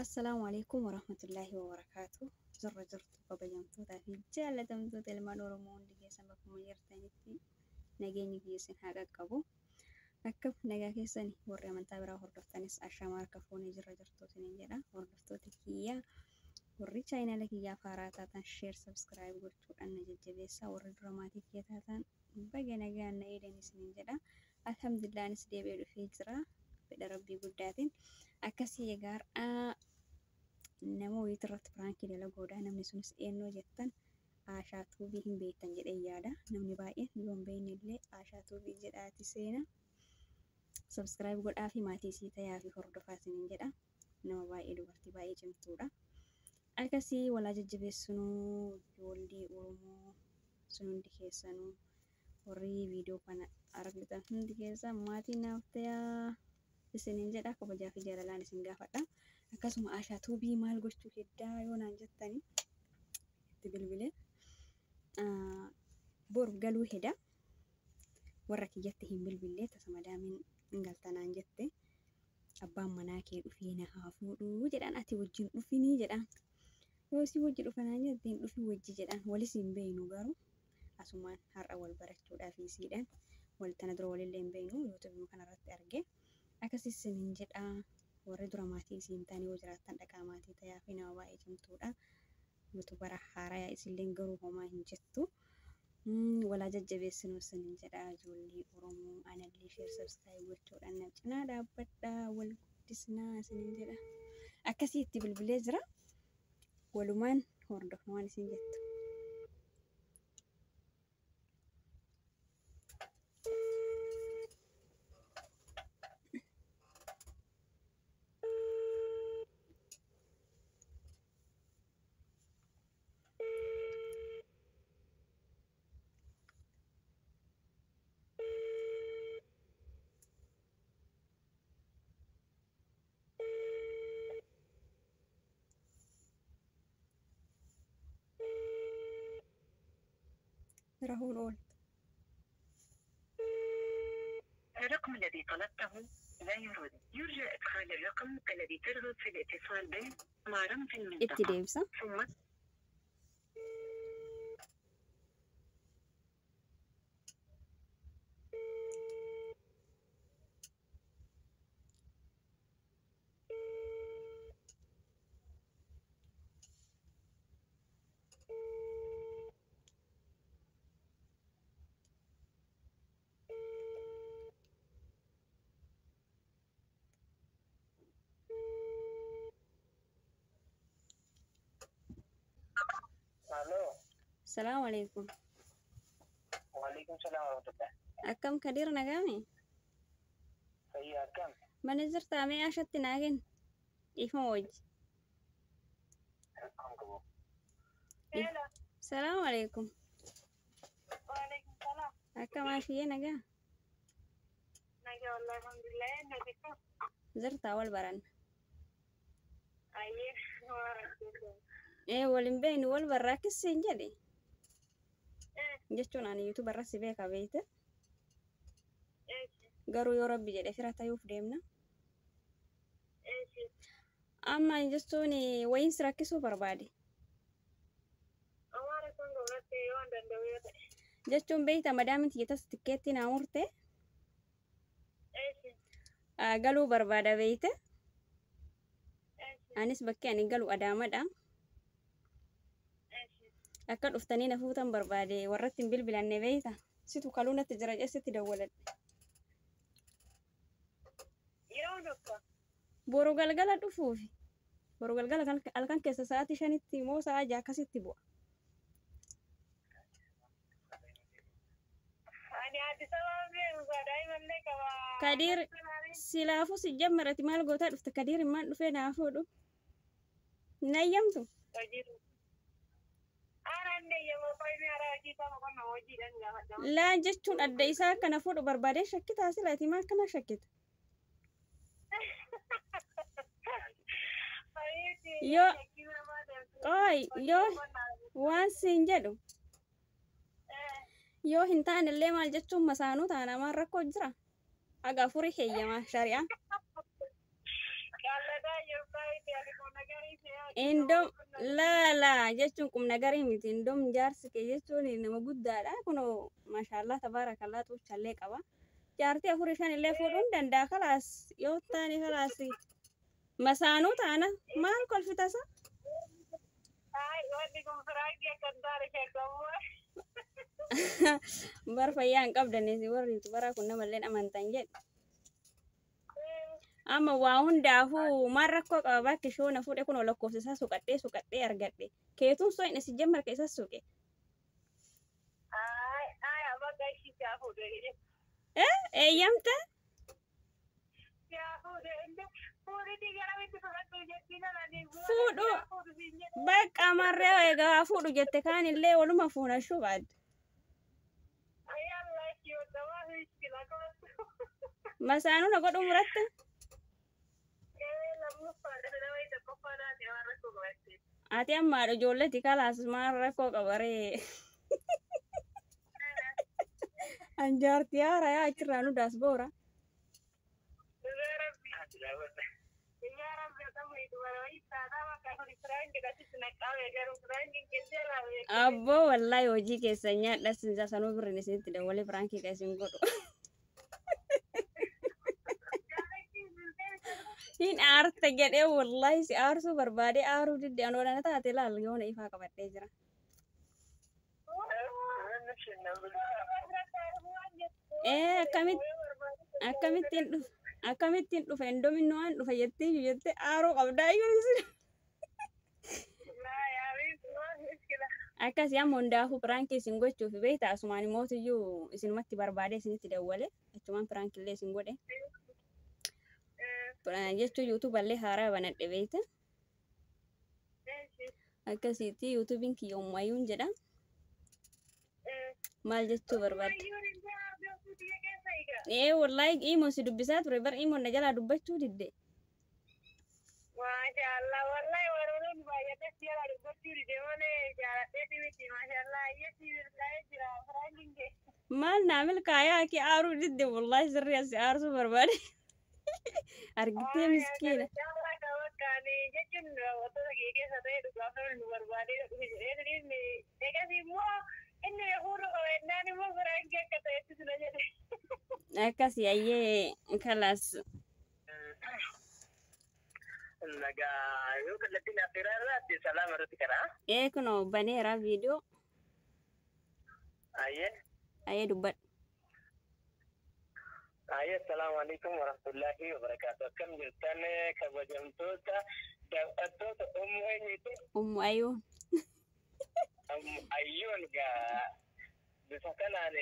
Assalaamu Aleeykum Warahmatullaahi Wabarakaatuh. Jirra jirtu kabajamtootaa fi jaallatamtoota ilmaan Oromoo hundi keessan bakkuma jirtanitti nageenyi kiyya isin haa qaqqabu. Akkam nagaa keessani warri amantaa biraa hordoftanis ashamaa harka fuunee jirra jirtu isiniin jedha. Hordoftoota kiyya warri chaayinaala kiyyaaf haaraa taatan sheer sabskiraayib gochuudhaan na jajjabeessaa, warri dura maatii kiyya taatan baga nagaan na eedan isiniin jedha. Alhamdulillah anis deebi'ee dhufee jira. Fedha Rabbii guddaatiin. Akkasii egaa har'aa nama wayiitu irratti piraankii dalagoodha. Namni sunis eenyoo jettan Aashaa Tuubii hin beektan jedhee yaada. Namni baay'een yoo hin beekne illee Aashaa Tuubii jedhaati seena. Subscribe godhaa fi maatii isii tayaa fi hordofaa isiniin jedha. Nama baay'ee dubartii baay'ee cimtuudha. Akkasii walaa jajjabeessinuu ijoollee Oromoo sun hundi keessanuu warri viidiyoo kana argitan hundi keessan maatii naaf tayaa isiniin jedha, kabajaa fi jaalalaan isin gaafadha. Akkasuma Aashaa Tuubii maal gochuu heddaa yoo naan jettani itti bilbilee boru galuu heda, warra kiyyatti hin bilbillee, tasa madaamiin hin galtanaan jette, abbaan manaa kee dhufee na haa fuudhuu jedhaan, ati wajjin dhufinii jedhaan, yoo si wajji dhufanaan jette hin dhufin wajji jedhaan, walis hin beeynu garuu asumaan har'a wal barachuudhaaf isiidhaan wal tana dura walillee hin beeynu, yuutuubii kanarratti arge. Akkas isiniin jedha, warri dura maatii isiin taane yoo jiraattan dhaqaa maatii tayaa fi nama baay'ee cimtuudha. Yuutubara haaraya isilleen garuu homaa hin jettu. Walaa jajjabeessinuu isiniin jedha ijoollee Oromoo, anallee sheer sabskiraayib gochuudhaan na cinaa dhaabbadhaa, wal guddisnaa isiniin jedha. Akkasii itti bilbilee jira. Walumaan hordofna waan isin jettu. Rahuun ooltu. الرقم الذي طلبته لا يرد. يرجى إدخال الرقم الذي ترغب في الاتصال به مع رمز Itti المنطقة deebisa. ثم Aloo, Salaamu alaikum. Waalaikum salaam warahmatullah. Akkam Kadir, nagaame? Fayyaa, akkam? Mana jirtaa? Mee Aashatti naa kenni. Dhiifama wajji. Rakkoon qabu. Hello. Salaamu alaikum. Waalaikum salaam. Akkam Aashiyyee, nagaa? Nagaa wallahi, alhamdulillah. Nagaa. Jirtaa, wal baranna. Ayyee. Ee, wal hin beeknu, wal barraa akkasiin jedhe. Jechuun ani yuutuuba irra si beeka beeyte. Garuu yoo Rabbi jedhe fira tayuuf deemna. Amma jechuun wayiin si rakkisuu barbaade. Amaara kun gobratti yoo hin danda'u yoo ta'e. Jechuun beeyta madaamin tiyya tas tikkeetti naa murte galuu barbaada beeyte. Anis bakki ani galu Adaamadha. Akka dhuftanii na fuutan barbaade, warratti hin bilbilanne beeyta. Situ kaluu natti jira jedhe sitti dawwaladhe. Yeroo tokko. Boru galgala dhufuufi. Boru galgala halkan keessa sa'aatii 5tti moo sa'a 6 akkasitti bu'a. Ani Addis Ababa beeku daa'imallee qaba. Kadir silaafuu si jammarati maal gootaa dhufte? Kadiir immaan dhufee naa fuudhu. Nayyamtu. Hojii. Aanaan deeyyamoo faayini haaraa hojii qaba qonna hojiidhaan gaafadha. Laa, jechuun adda isaa akka na fuudhu barbaadee shakkitaa silaati, maal kana shakkita? Yoo qooy yoo waan siin jedhu yoo hin taane illee maal jechuun masaanuu taana, maal rakkoo jira? Haga afurii heeyyamaa shari'aan. Jaallataa yeroo itti ani qonna Indoom laala jechuun qubna garii miti. Indoom jaarsi kee jechuun nama guddaadha. Kunoo maashaallah tabaarakallaa xuuchallee qaba. Jaartii afurii shan illee fuudhuu ni danda'a. Kalaas yoo taane kalaas masaanuu taana maal kolfitasa? Bar fayyaa hin qabdan isin warri yuutubaraa kun namallee amantan jedhe. Amma waa hundaafuu maal rakkoo qaba bakki shoona fuudhe kunoo lakkoofsa isaa suqadhee suqadhee argadhe. Keetuun soo hin si jammarka isa suqe. Eh eeyyamte? Fuudhu bakka marree egaa fuudhu jette kaanillee waluma fuuna shubaad. Masaanuu na godhuu muratte? Ati amma haadha ijoolleeti kalaas maal rakkoo qabaree? Anjaartii haara yaa achirraa nu daas boora. Abboo wallaahi hojii keessan nyaadha sinza sanuu birrin isinitti dawwalee firaankii kan isin godhu. Hin aarta jedhee wallaahi si aarsuu barbaadee aaruu didde anoo dana taate laal yoona ifaa qabadhee jira. Ee akkamitti akkamittiin dhufe akkamittiin dhufe indominni waan dhufe jettee jettee aaruu qabdaa iyyuu isin. Akkasii amma hundaafuu piraankii isin gochuuf beekta asumaan mootiyyuu isinumatti barbaadee isinitti dawwale achumaan piraankillee isin godhe. Jechuun yuutuuballee haaraa banadhe beekta. Akkasiitti yuutuubiin kiyya ummayyuun jedha. Maal jechuu barbaadde? Ee wallaahi imoon si dubbisaa ture bar imoon na jalaa dubbachuu didde. Maashaallah wallahi waroon baay'atee si jalaa dubbachuu dide malee jaaladheeti miti maashaallah iyyatti milkaa'ee jira firaankiin kee. Maal naa milkaayaa kee aaruu didde wallaahi sirrii asi aarsuu barbaade. Argitee miskiina. Caalaa qaba kaani jechuun wantoota kee keessa ta'e dhugaaf namni nu barbaadee dhufe jedhee eegas immoo inni fuudhu qaba jennaan immoo firaankii akka ta'etti suna jedhe. Akkasii ayyee kalaas. Nagaa yoo kallattiin affeeraa irraatti salaama irratti karaa. Ee kunoo baneera viidiyoo. Ayyee. Ayyee dubbadhu. Ayyee assalaamu alaikum warahmatullaahi wabarakaatu. Akkam jirtan kabajamtoota daawwattoota Ummu eenyutu? Ummu Ayyuun. Ummu Ayyuun gaa bifa kanaan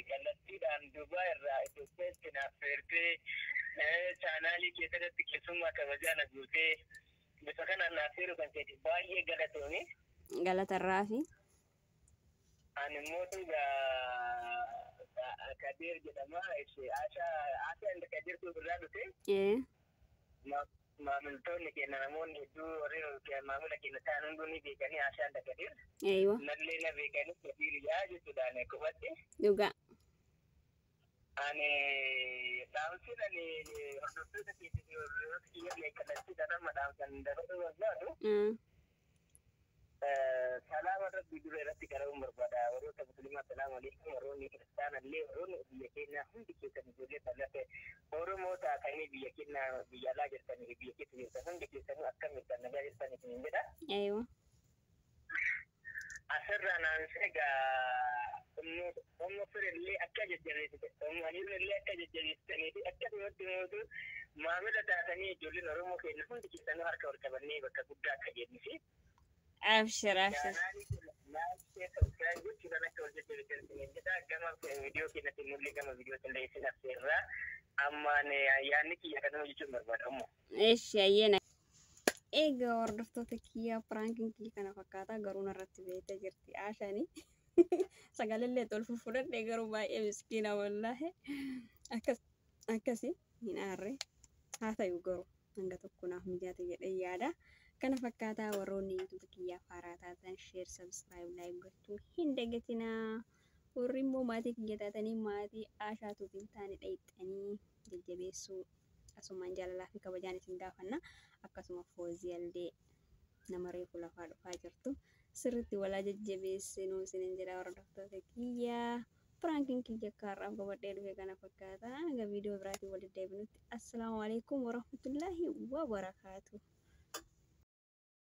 kallattiidhaan Dubaay irraa Itoophiyaatti naaf feertee chaanaalii keessatti keessummaa kabajaa na guutee bifa kanaan naaf feeruu kan keeti baay'ee galatoomi. Galatarraa fi. Ani immoo gaa Kadir jedhama. Ashaa Ashaa inda Kadir tu birraa dhufe. Ee. Maamiltoonni keenya namoonni hedduu warri maamila keenya ta'an hunduu ni beekanii Ashaa inda Kadir. Eeywa. Nallee na beekanii Kadir yaa jechuudhaan qofatti. Dhugaa. Ani dhaamsiin ani hordoftoota keetii fi hordoftoota kiyya kallattiidhaan amma dhaamsan dabaluu barbaadu. Salaama rabbi dura irratti qara'uun barbaada. Warroota musliimaa salaamu alaikum, warroonni kiristaana illee, warroonni biyya keenyaa hundi keessan ijoollee bal'ate Oromoo taatanii biyya keenya biyya alaa jirtanii fi biyya keessa jirtan hundi keessanuu akkam jirtan nagaa jirtan isiniin jedha. Eeywa. Asirraa naansee egaa ummu firillee akka jajjabeessite ummu hayyuun akka jajjabeessitanii fi akkasumatti mootu maamila taatanii ijoolleen Oromoo keenya hundi keessanuu harka wal qabannee bakka guddaa akka jennuu fi Abshir abshir. Gama viidiyoo keenyatti nullee gama viidiyoo illee isin affeerraa ammaan yaadni kiyya kanuma jechuun barbaada ummu. Eshi ayyee. Egaa hordoftoota kiyyaa piraankiin kiyya kana fakkaata garuu narratti beektee jirti Aashaani. Sagalellee tolfu fudhadhe garuu baay'ee miskiina wallaahi. Akkas akkasi hin aarre haa ta'u garuu hanga tokko naaf mijaate jedhee yaada. Kana fakkaataa warroonni yuutuuba kiyyaaf haaraa taatan share subscribe like gochuu hin dagatinaa. Warri immoo maatii kiyya taatanii maatii Aashaatuuf hin taane dhayixanii jajjabeessuu asumaan jaalalaa fi kabajaan isin gaafanna. Akkasuma fooziyallee Nama reefu lafaa dhufaa jirtu sirriitti walaa jajjabeessinuu isiniin jedha hordoftoota kiyyaa. Piraankiin kiyya akka har'aaf qabadhee dhufe kana fakkaata. Hanga viidiyoo biraatiin walitti deebinutti assalaamu alaikum warahmatullaahi wabarakaatu.